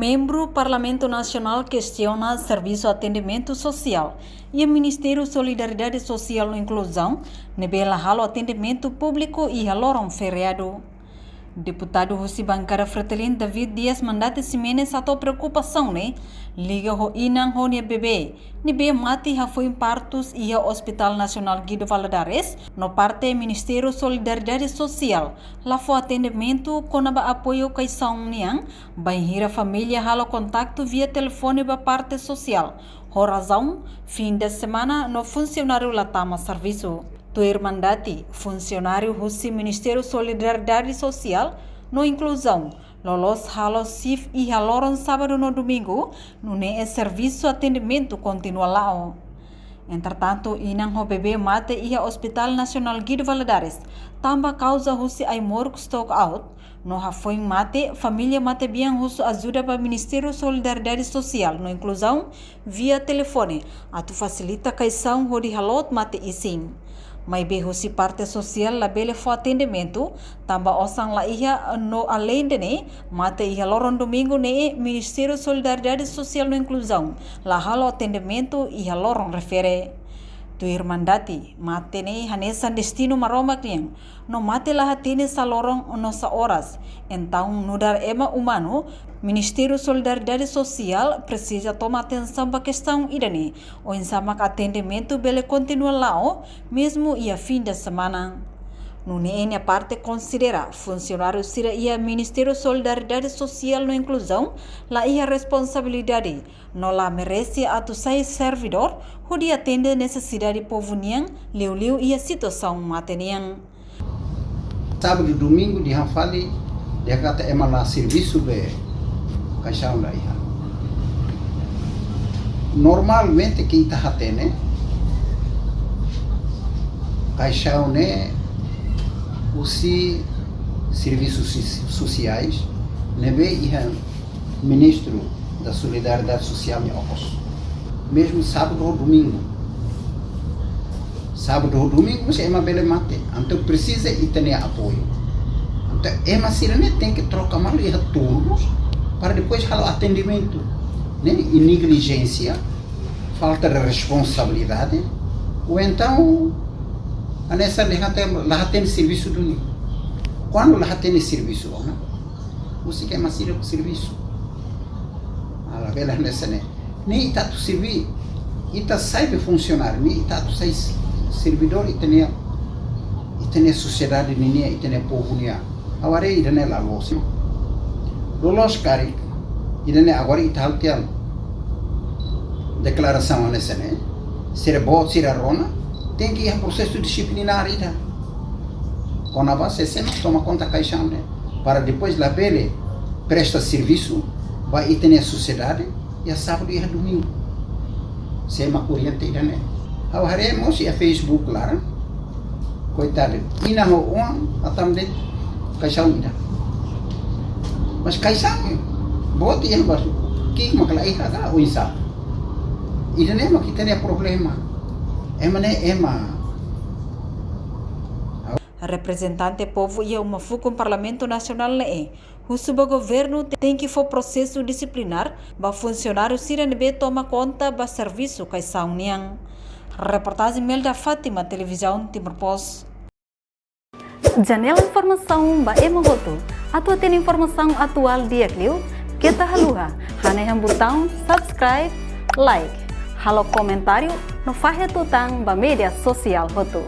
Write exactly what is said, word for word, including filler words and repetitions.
Membru Parlamentu Nasionál kestiona servisu atendimentu sosiál iha Ministériu Solidariedade Sosiál no Inkluzaun ne'ebé la halo atendimentu públiku iha loron feriadu. Deputadu husi bankada Fretilin David Dias Mandati Ximenes hato'o preokupasaun ne'e liga ho inan ho nia bebé ne'ebé mate hafoin partus iha Hospital Nasionál Guido Valadares, no parte Ministériu Solidariedade Sosiál la fó atendimentu kona-ba apoiu kaixaun nian, bainhira família halo kontaktu via telefone ba parte sosiál ho razaun fin de semana no funsionáriu la tama servisu. Tuir Mandati, funsionáriu husi Ministériu Solidariedade Sosiál no Inkluzaun loloos halo shift iha loron sábadu no domingu, nune'e servisu atendimentu kontinua la'o. Entretantu, inan ho bebé mate iha Hospital Nasionál Guido Valadares tanba kauza husi ai-moruk stroke out, no hafoin mate, família matebian husu ajuda ba Ministériu Solidariedade Sosiál no Inkluzaun via telefone atu fasilita kaixaun hodi haloot mate-isin. Maibé husi parte sosiál labele fó atendimentu, tanba osan la iha, no aleinde ne'e, mate iha loron domingu ne'e Ministériu Solidariedade Sosiál no Inkluzaun la halo atendimentu iha loron refere. Tuir Mandati, mate ne'e hanesan destinu Maromak nian, no mate la hatene sá loron no sá oras. Entaun, nu'udar ema umanu, Ministériu Solidariedade Sosiál presiza toma atensaun ba kestaun ida-ne'e, oinsá mak atendimentu bele kontinua la'o, mezmu iha fin de semana. Nune'e nia parte konsidera funsionáriu sira iha Ministériu Solidariedade Sosiál no Inkluzaun la iha responsabilidade, no la merese atu sai servidór hodi atende nesesidade povu nian, liuliu iha situasaun mate nian. Sábadu, domingu dehan fali, dehan katak ema la servisu be kaixaun la iha. Normalmente, ita hatene kaixaun ne'e husi servisu sosi-, sosiais ne'ebé iha Ministériu da Solidariedade Sosiál nia okos. Mezmu sábadu ho domingu. Sábadu ho domingu, se ema bele mate. Entaun presiza ita-nia apoiu. Entaun ema sira-ne'e tenke troka malu iha turnus para depois halo atendimentu. Ne'e, i neglijénsia, falta de responsabilidade, ou entaun, hanesan dehan katak la hatene servisu duni. Kuandu la hatene servisu, ona, husik ema sira servisu. Ah, labele hanesan ne'e. Ne'e ita atu servi, ita sai be funsionáriu, ne'e ita atu sai servidór, ita-nia, ita-nia sosiedade nian, ita-nia povu nian. Agora ida-ne'e la loos. Loloos karik, ida-ne'e agora ita halo tiha deklarasaun hanesan ne'e. Sira boot, sira rona, tenke iha prosesu disiplinár ida. Kona-ba sé-sé mak toma konta kaixaun ne'e. Para depois labele presta servisu ba ita-nia sosiedade, iha sábadu, iha domingu. Sé mak orienta ida-ne'e. Ha'u haree mós iha Facebook laran. Koitadu, inan ho oan hatama de'it kaixaun ida. Mas kaixaun boot iha basu. Ki'ik mak la iha ka oinsá. Ida-ne'e mak ita-nia problema. Ema ne'e ema. Reprezentante povu iha uma fukun Parlamentu Nasionál ne'e husu ba governu tenke fó prosesu disiplinár ba funsionáriu sira ne'ebé toma konta ba servisu kaixaun nian. Reportajen Melda Fátima, Televizaun Timor Post. Janela informasaun ba ema hotu. Atu hatene informasaun atuál di'ak liu, keta haluha hanehan butaun subscribe, like, halo komentáriu no fahe tutan ba média sosiál hotu.